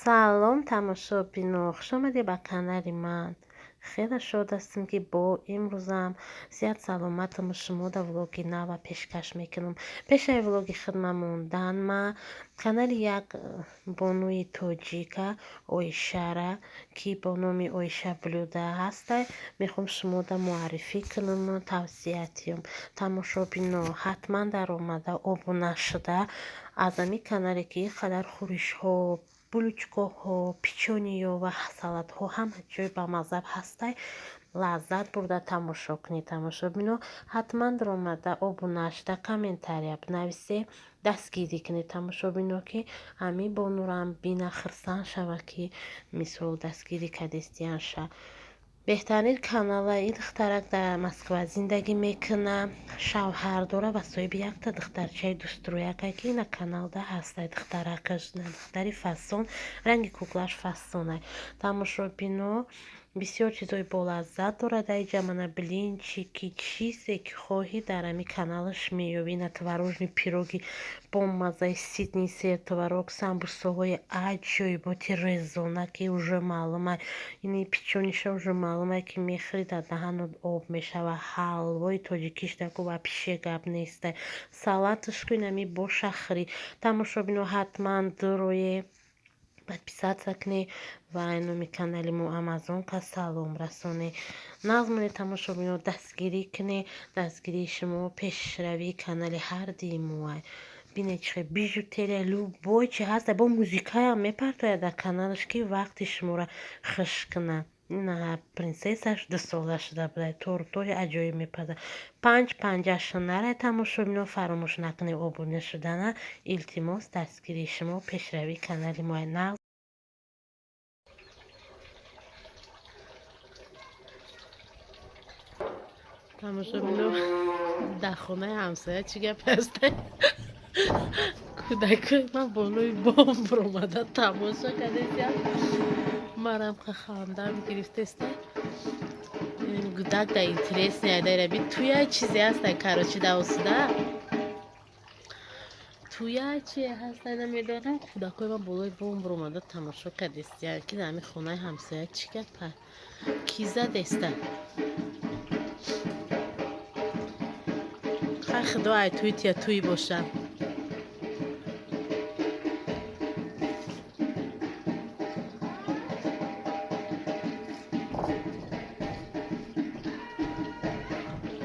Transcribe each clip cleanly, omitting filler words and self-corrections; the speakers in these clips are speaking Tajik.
Салом, тамошобино, хуш омадед ба канали ман. Хеле шод ҳастем, ки бо имрӯзам сиҳат саломатаму шумода влоги нава пешкаш мекунам. Пешаи влоги хидма мондан ма канали як бонуи тоҷика Оишара, ки бо номи Оиша Блюда ҳастай, мехоҳам шумода муаррифӣ кунаму тавсия диҳам. Тамошобино, ҳатман даромада обуна шуда аз ҳамин канале, ки ин қадар хӯришҳо, булочкаҳо, печеньеё ва салатҳо ҳама ҷой ба мазза ҳастай, лаззат бурда тамошо кунед. Тамошобино, ҳатман даромада обуна шуда, комментария бинависе, дастгирӣ кунед, тамошобино, ки ҳамин бонурам бина хирсанд шава, ки мисол дастгирӣ кардистиянша. Беҳтарин канала. Ин духтарак дар Москва зиндагӣ мекунад, шавҳар дора ва соҳиби якта духтарчаи дӯстрӯякай, ки ина каналда ҳастай духтаракаш, духтари фасон, ранги куклаш фасонай. Тамошобино, бисёр чизои болаззат дорад аиҷа. Мана блинчики, чизе ки хоҳӣ, дар ҳамин каналаш меёбӣ. Ина творожный пироги бо маззаи ситни сер, творог, самбусаҳои аҷоиботи резона, ки уже маълума, ини печеньеша уже маълума, ки мехӯрӣ, дар даҳанат об мешава. Ҳалвои тоҷикиш даку вообще гап нестай. Салаташ ку инами боша хӯрӣ. Тамошобино, ҳатман дурое, подписаться кунед ва номи канали мо Амазонка салом расонед. Нағз монед, тамошобино, дастгирӣ кунед. Дастгирии шумо пешравии канали ҳардии моай. Бинед, чӣ хел бижутерия, любой чи ҳаста, бо музикаям мепартояд дар каналаш, ки вақти шуморо хуш кунад. Ина принсессаш 2 сола шуда буда, тортҳои аҷоиб мепазад. Панҷ панҷаша нарай, тамошобино, фаромӯш накунед обуна шудана. Илтимос, дастгирии шумо пешравии канали моай. Нағз. Тамошобино, дар хонаи ҳамсоя чӣ гап ҳастай? Кӯдакои ман болои бом биромада тамошо кардесиям, марам хандам гирифтеста. Гудак да интересный айдараби туя чизе ҳастай, короче, даосуда туя чие ҳастай, намедонам. Кӯдакои ман болои бом биромада тамошо кардестиян, ки дар ҳамин хонаи ҳамсоя чӣ гапа, кӣ задеста. Хай, худо ай туи тия туи боша.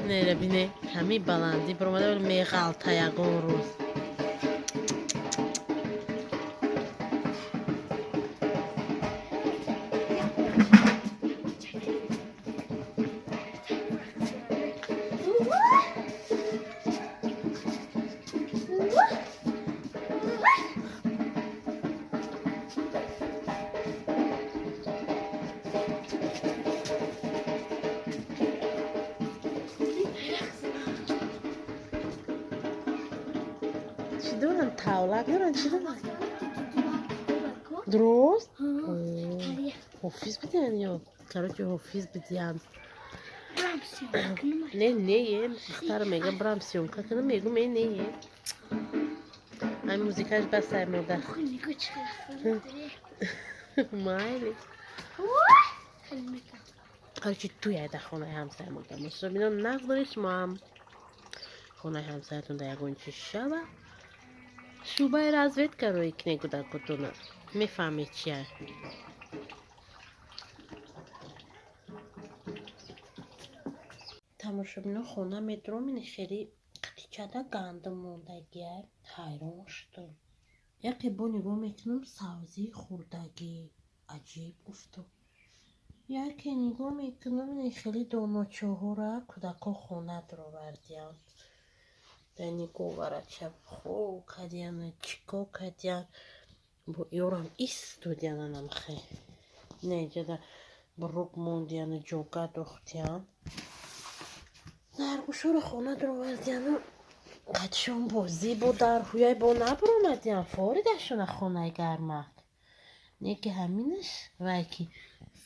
Нера бине, ҳамин баландӣ биромада меғалта ягон рӯз. Чӣ доранд? Тавлак доранд, чӣ доранд? Дуруст, ҳофиз бидиҳанд ё, короче, ҳофиз бидиҳанд. Не, не, духтара мега, брам съёмка кунам, мегум, э, не, ай музикаш басай, модар, майли. Короче, туяй дар хонаи ҳамсоя мо. Тамошобино, нағз доред шумоам. Хонаи ҳамсоятон дар ягон чиз шава, шӯъбаи разведка рӯй кунед кӯдакотона, мефаҳмед чия. Тамошобино, хона медуром, ини хеле қатичада гандум мондагия, ҳайрон шудам. Яке бо нигоҳ мекунам, савзии хурдагӣ, аҷиб, гуфтам. Яке нигоҳ мекунам, ини хеле доночоҳора кӯдакҳо хона дуровардиянд. Дар нигоҳ хоб кардияну чӣ кор кардиян, бо ёрам истодиянанам. Хе, ина иҷода бурук мондияну ҷога дохтиян, заргӯшоро хона дуровардияну қадшон бозӣ бо дар ҳуяй бо набуромадиян, форидашона хонаи гармак. Не ки ҳаминаш вай ки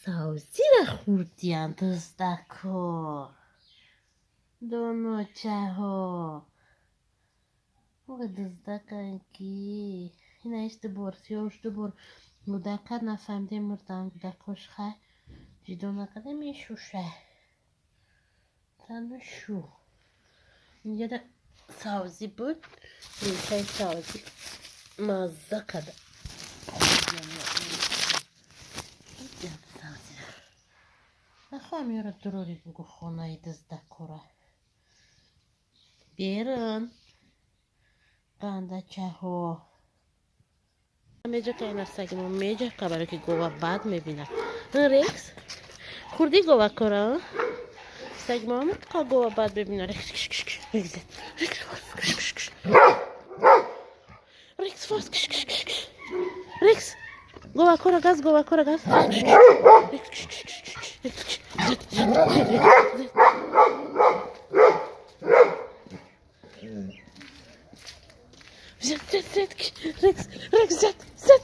савзира хӯрдиян дуздакор доночаҳо. Ой, дуздакан ки инаиш ду бор сиёш, ду бор Гудака нафаҳмидем, мурдан гудакош. Хай, ҷидо накардем, мешуша. Тану шу. Инҷода савзӣ буд, решаи савзӣ мазза карда. Нахоҳам ёра дурури бугу, хонаи дуздакора. Берун гандачаҳо. Меҷака ина сагимо, меҷака, барои ки гова бад мебинад. Рекс, хурди говакора? Сагимо ка гова бад мебинад. Рекс, рекс, рекс, рекс, форс, рекс, говакора газ, говакора газ. Рекс, рекс, Рекс, Рекс, зет, зет.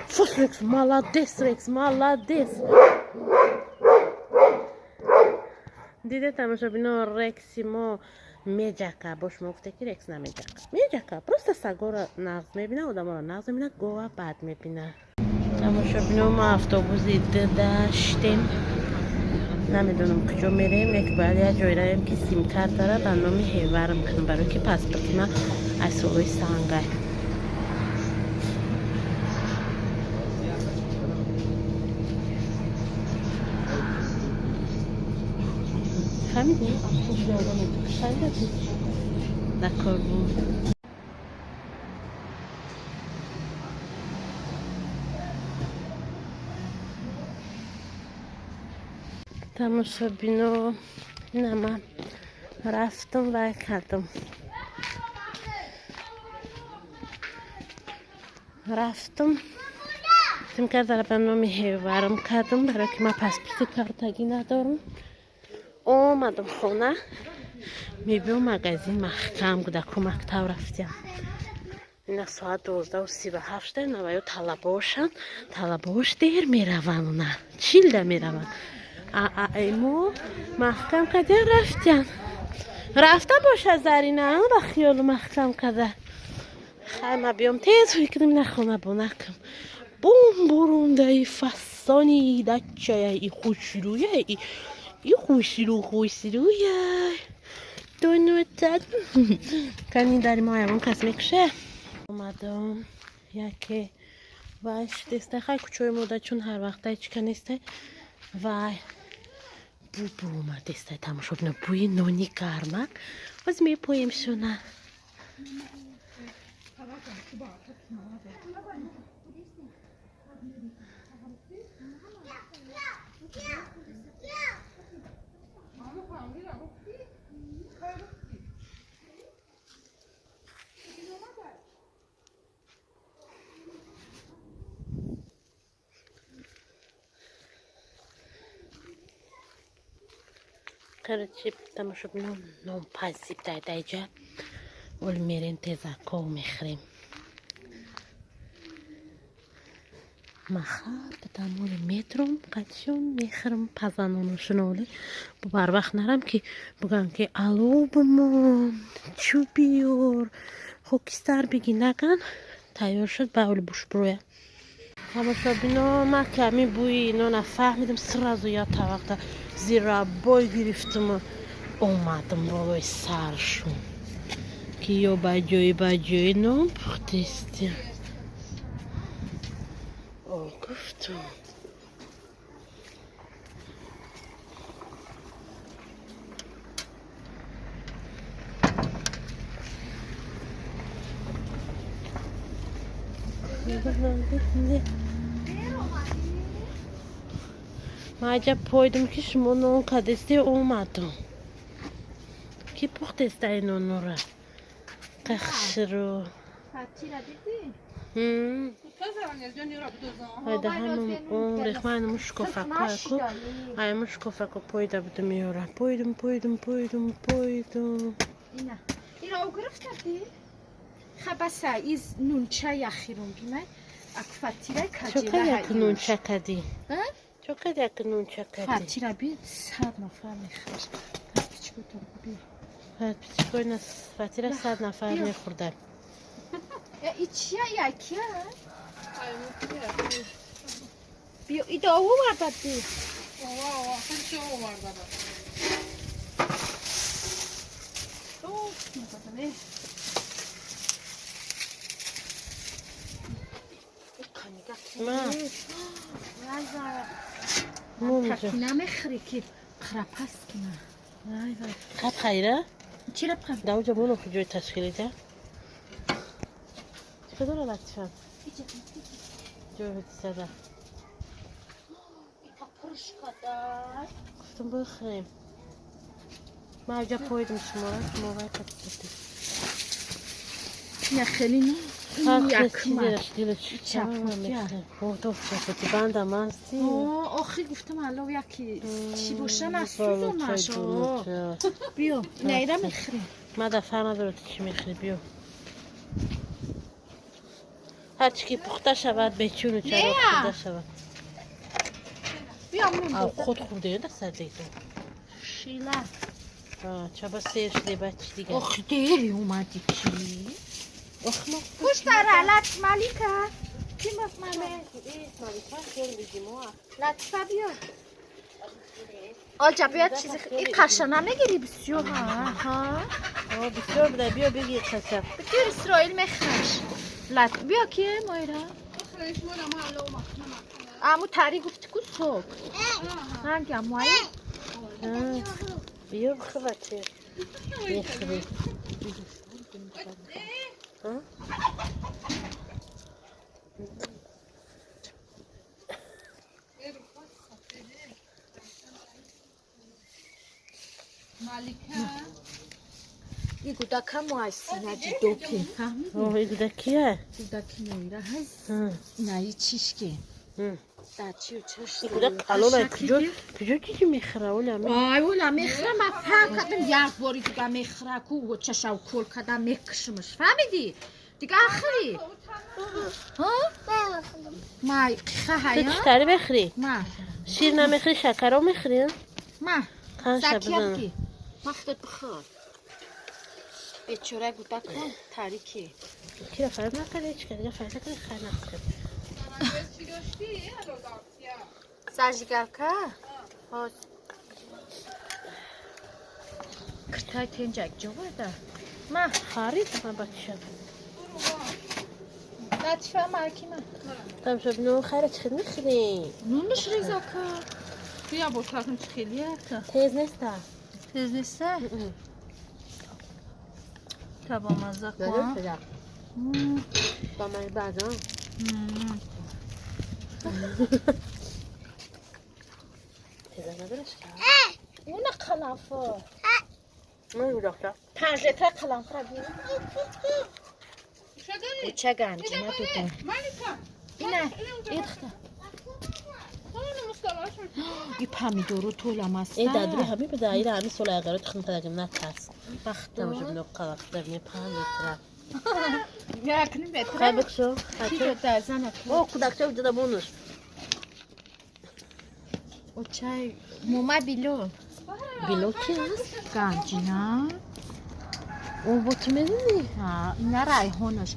Фос, Рекс, молодец, Рекс, молодец. Диде, тамошобино, Рекси мо меҷака. Бо шумо гуфте, ки Рекс намеҷака. Меҷака, просто сагора нағз мебина, одаморо нағз мебина, гова бад мебина. Тамошобино, мо автобуси дда шидем. Намедонам, куҷо мерем, як бояд як ҷой равем, ки симкартара ба номи ҳеварам кунам, барое ки паспорти ман аз солҳои сангай. Фаҳмидӣ? Дар кор буд. Тамошобино, ина ман рафтам, вай кардам. Рафтам, симкартара ба номи ҳеварам кардам, барое ки ман паспорти картагӣ надорам. Омадам хона, мебиём, магазин маҳкам, гудако мактаб рафтиям. Ина соат 12:37 шуда, наваё талабошанд, талабош дер мераванд, на чилда мераванд. Мо маҳкам кардиям, рафтиям. Рафта боша Зарина, ба хиёлу маҳкам карда. Хай, ма биём, тез фикрим на хона бонакам. Бум бурундаи фасони дачая и хушрӯя и хушрӯ хушрӯя. Донутат. Кани дари мо ягон кас мекуша? Омадам, яке вай шудеста. Хай, кӯчои мода чун ҳар вақта ҳеч ка нестай. Вай бу буромадестай, тамошобино, бӯи нони гармак. Ҳоз мепоем шуна. Короче, тамошобино, нонпазӣ дар даиҷа. Оли мерем, тезаков мехӯрем. Махар будам, оли метром қадшон мехӯрам, пазанонашон. Оли бо барвақт нарам, ки бугам, ки алло бумон, чӯ биёр, хокистар биги наган. Тайёр шуд, ба оли бушбурӯя. Тамошобино, ман ки ҳамин бӯи нона фаҳмидам, сразу я тавақта зирабой гирифтуму омадам болои саршон, ки ё ба ҷои ба ҷои нон пухтестем. О, гуфтум. Ман аҷаб пойдум, ки шумо нон кадесте, омадум. Ки пухтестай нонора? Қахширу. Айда ҳамам рехман мушкофакояку. Ай мушкофако пойда будум ёра. Пойдум, пойдум, пойдум, пойдум. Ина. Ира гирифтади? Хабаса из нунча яхирум бимай. Ак фатира Чо каҷела. Кад як нунча кадӣ? Чо кад як нунча кадӣ? Фатира би 100 нафар мехӯрд. Пичко би. Пичкои фатира 100 нафар мехӯрда. Э, и чия якия? بیا ای داو آوردی. آوا خیلی آورده. اوه مثلا ما نمیخری که خرپس کنه. خب خیره؟ چرا بخیر؟ در اونجا مونو جای تشکیلی ده؟ چه داره لطفا؟ جای حدیثه ده گفتم بخریم. من اینجا پویدم شما را شما باید کتی. نه خیلی نه. چپوتی بندم هستی؟ آخی گفتم الان یکی چی باشه نسوزونش. بیا نه ایره میخری. من دفعه نداره چی میخری. بیا هرچی که پخته شود به چون و چرا خورده شود. بیا مون خود خورده ده سر دیگه شیله. چه با سیر شده بچه دیگه. آخی دیری اومدی کی؟ خوش داره لط ملیکه کی مله؟ لطفه بیا آجا بیا چیزی این قشه نمیگیری بسیار ها ها بسیار بده. بیا بگیر قشه بگیر اسرائیل میخرش. لط بیا که مایره امو تری گفتی کو سوک رنگ اموایی بیا بخور بچه میخوری. ای گودک هم هستی نجی دوکی فهمیدی؟ ای گودکیه؟ گودکی مویره هست نه ای چیش که دا چی و چش ای گودک الان کجا کجا چیزی میخوره اولا می آی اولا میخوره. من فهم کردم یک باری دیگه میخوره کو چشاو کل کردم میکشمش فهمیدی؟ دیگه آخری ها؟ ما خواهی تو چطوری بخری؟ ما شیر نمیخری شکر میخری؟ ما خانش بزن وقتت بخور بیچاره گودک کن تاریکی کی فرق نکرده چی کرده فرق نکرده خیر نکرده. ساجیگالکا ها کرتای تنجک جوه ما خرید من بچه لطفه مالکی من تم شب نون خیره چی میخری؟ نونش ریزکا بیا با تاکن چی خیلیه تیز نیسته تیز نیسته؟ تا با مزه کن با من بعدا تیز ندارش که اون قلمفه من گوداخته 5 لیتر قلمفه بیا چه گنجی ندادم اینه ایدخته ای پمیدورو طولم است. ای دادری همی بده ای همی سال اگر تخم کردم نه ترس بختو تماشا قلق دبنی 5 لیتر یک نیم متر خیلی بکشو کی داده زنک او کودک چه وجود بونش او چای موما بیلو بیلو کی هست؟ گنجینا او با تو میدونی؟ ها اینا ریحانش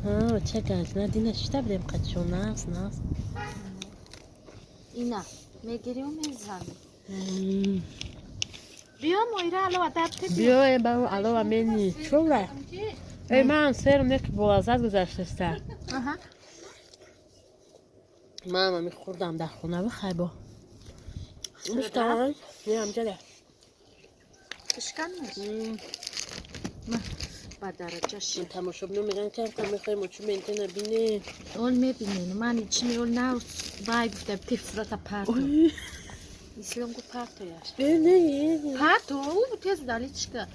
ها چه گنج نه دینه چی بدیم قدشو ناس ناس اینا میگیری و میزنی. بیا مویره الو ادب بیا با الو منی چوره ای من سرم نک بولازت گذشته. من میخوردم در خونه بخیر با بشکن میرم جله بشکن با درجه شد تماشا بینو میگن که هم میخوایی مچو منته نبینه اون میبینه من چی میول نه بای گفته تیف صورت پرتو اسلام گفت پرتو یاش نه پرتو او تیز دالی چیکه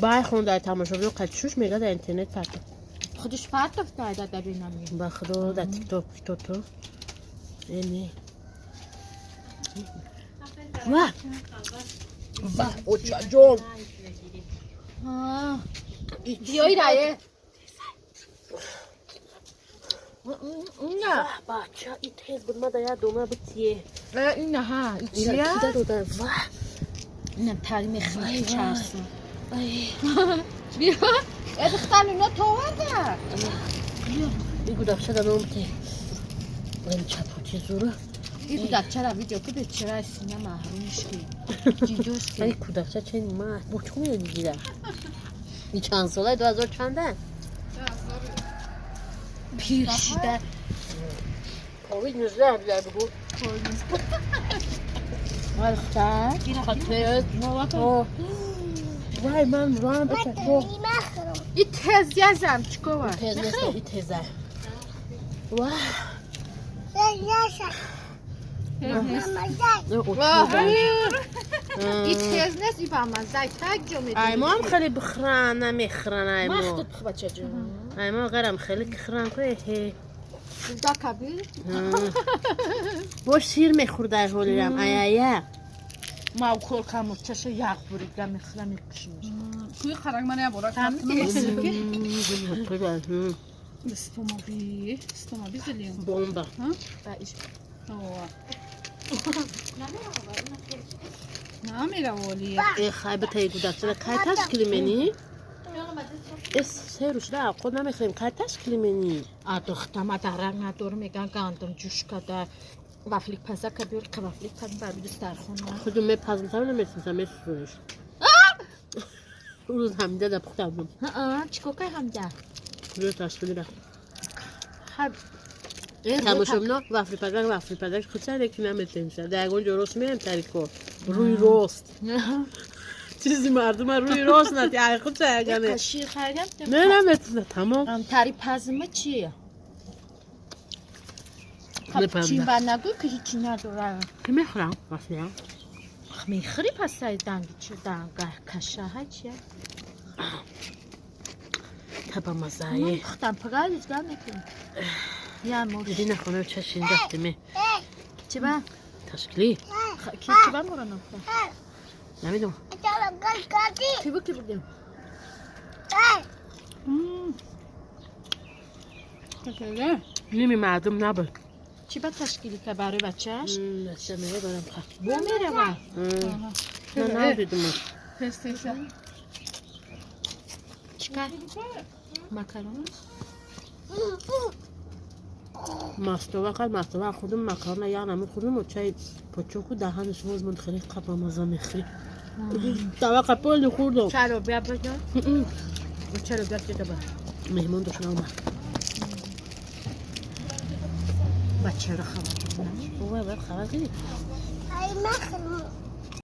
بای خونده تماشا بینو قد شوش میگه در اینترنت پرتو خودش پرتو افتاده در بینمی با خدا در تیک توک تو تو نه واه واه اوچا جون بیایی رایه نه بچه این تیز بود ما در یه دومه بود تیه اینه ها این چیه؟ کی دادن واه اینم تری میخوره چرسو Бия. Э духтар ино то оварда. Ин кӯдакча дар ном те. Ин чапоти зура. Ин кӯдакчара видео ки бечора сина маҳрумш ки. Ҷидош ки. Ай кӯдакча чен ма бо чӣ медида? Ин чанд сола? 2000 чанда? Пир шуда. Ковид 19 бигу бигу. Валхта. Хатер. Вай ман рам бача. И тез язам чикова. Тез нест, и теза. Вай. И тез нест, и бамазай так ҷо медонӣ. Ай мо ҳам хеле бихӯран, намехӯран ай мо. Махтут бихӯ бача ҷон. Ай мо агарам хеле кихӯран ку э. Куда каби? Бо шир мехӯрд ай ҳолирам ай ая. Ма укол камо чаша яғ бурида мехӯрам мекушимаш. Куи қарак ман я бора Стомаби, стомаби зелен. Бомба. Намераволи. Э хай битаи кӯдакчара кай ташкили менӣ? Э се рӯз шуда авқот намехӯрем, кай ташкили менӣ? А духтама дарак надорам, меган гандум ҷӯш када. Вафлик паза ка биёр, ка вафлик пазм бар дастархона. Худу мепазм, там намесӯзам, месӯзониш. Рӯз ҳамида да пухтам. Аа, чико кай ҳамда? Рӯз ташкили ра. Хай Тамошобино вафли пазак, вафли пазак худшаре ки наметемша. Дар ягон ҷо рост меем тари кор. Рӯи рост. Чизи мардума рӯи рост нати, ай худша ягане. Шир харидам. Не наметуна, тамом. Тари пазма чи? Мепазм. Чин ба нагӯй ки ҳичи надорам. Ки мехӯрам вафлиам? Мехӯри пасай данги чи данга каша ҳай чия? Таба мазае. Пухтам пага рӯзгар мекунам. Я мош. Дина хона чашин рафтеме. Чи ба? Ташкили? Ки чи ба мора напухта? Намедонам. Ки бу ки будем? Ними мардум набуд. Чи ба ташкили ка барои бачааш? Бача мева барам ха. Бо мерава. Ман надидам. Чикар? Макарон? Мастова қад мастова худум макарона яғнаму худум чай почоку даҳанаш воз мон хеле қапа маза мехӯри. Тавақа поли хӯрдам. Чаро бия баҷон? Чаро бия баҷон ба? Меҳмон дошт омад. Бачаро хабар додам. Вай вай хабар дидӣ?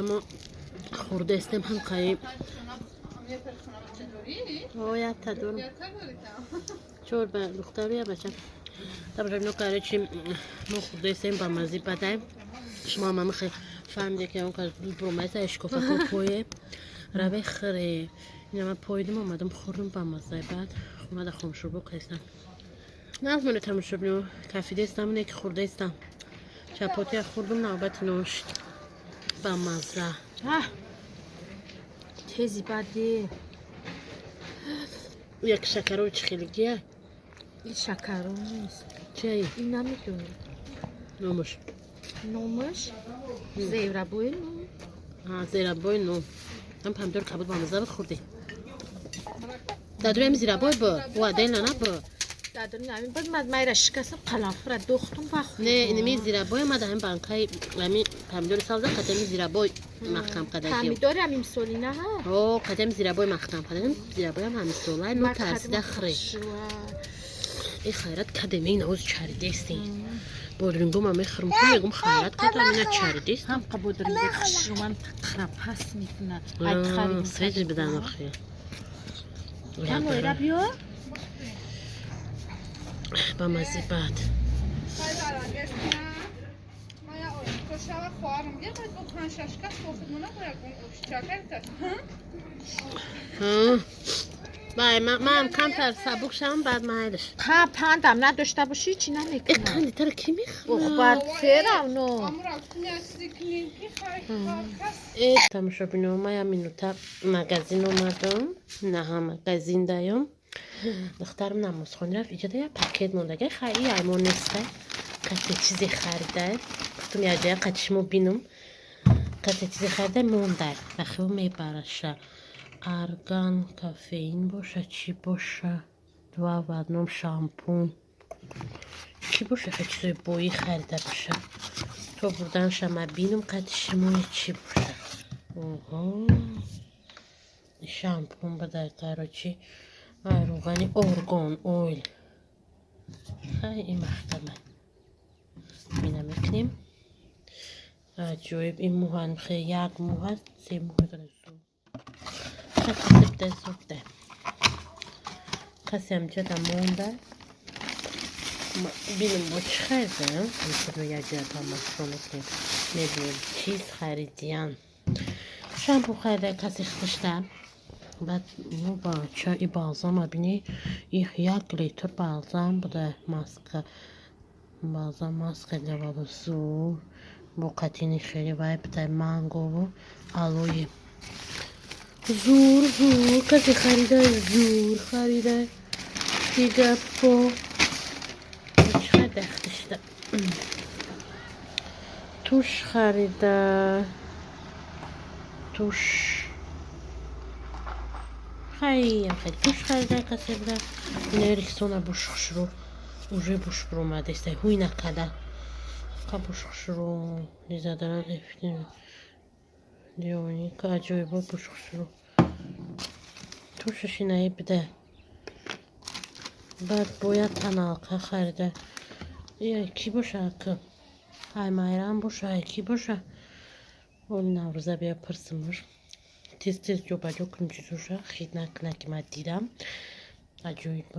Мо хӯрдаистем ҳам қаи. О, якта дорам. Чор ба духтару я бача. Тамошобино короче мо хӯрдаистем ба мази бадай. Шумо ҳам ҳамихе фаҳмиде ки он кас бромайса ишкофако пое. Раве хӯре. Ина ман поидум омадам хӯрдум ба маззай баъд хонада хомшӯрбо қестам. Назмоне тамошобино кафидаистам не ки хӯрдаистам. Чапотия хӯрдум навбати нон шид. Ба мазза. Тези бади. Як шакаро чӣ хелигия? Ин шакаро нест. Чай? Ин намедонам. Номаш? Номаш? Зерабои ном. А, зерабои ном. Ҳам помидор кабуд ба мазза буд хӯрдем. Дадури ҳами зирабой буд. Ӯ отдельно набуд. Дадури ҳамин буд, ман майра шикастам, қаламфура духтум ва хӯрдум. Не, инами зирабой омад ҳамин банкаи ҳами помидори сабза қадами зирабой маҳкам кардагием. Помидори ҳамин соли на ҳа? О, қадами зирабой маҳкам кардагием. Зирабоям ҳамин солай, но тарсида хӯре. Э хайрат кадем, ин ҳоз чаридестем. Бодрингома мехӯрм, ку мегум хайрат кадам, ина чаридест. Ҳам қа бодринго хушрӯман қара пас мекунад. Ай харидем. Свежий бидан охи. Ҳам оира биё? Ба мази бад. Вай, ман камтар сабук шавам, баъд майлиш. Ха, пандам надошта бошӣ, чӣ Э, намекунад. қанди тара ки мехӯрад? Ох, баъд серавно. Э, тамошобино, ман як минута магазин омадам. На, магазин даём. Духтарам намозхонӣ рафт, иҷода як пакет мондага. Хай, и аймон неста. Касе чизе харида. Гуфтум як ҷая қати шумо бинам. Касе чизе харида монда. Бахиво мебараша. Арган кофеин боша, чӣ боша, два в одном шампун чӣ боша, хе чизои боӣ харида боша. То бурданша ма бинум қати шумо, чӣ боша. Оҳо, шампун бадай, короче, рӯғани argan oil. Хай, ин маҳкама мина мекунем. Аҷоиб, ин мӯҳан хе, як мӯ ҳаст, се мӯ. Зубда касе ҳамҷода монда, бинем бо чӣ харидаям. Якҷоя тамошо мекунем, мебинем, чиз харидиян. Шампун харида касе худашда. Баъд мо бача и балзама бини, 1 литр балзам буда, маска, балзам, маска для волос, зур, бо қатини хеле вай буда, мангову алоэ, зур, зур касе харида, зур харида. Дига бо чӣ харида? Худашда тушь харида, тушь. Хайям хеле тушь харида касе буда. Ина Рексона, буш хушрӯ, уже буш буромадеста, ҳуй накада ка, буш хушрӯ, дезодорант Дионика, аҷоибо, буш хушрӯ, тушь аш инаи буда. Баъд бояд тоналка харида. Ки боша, ай Майрам боша, ай ки боша, оли Наврӯза бия пирсимуш. Тез тез ҷобаҷо кунем чизоша, хит накуна, ки ман дидам, аҷоиб.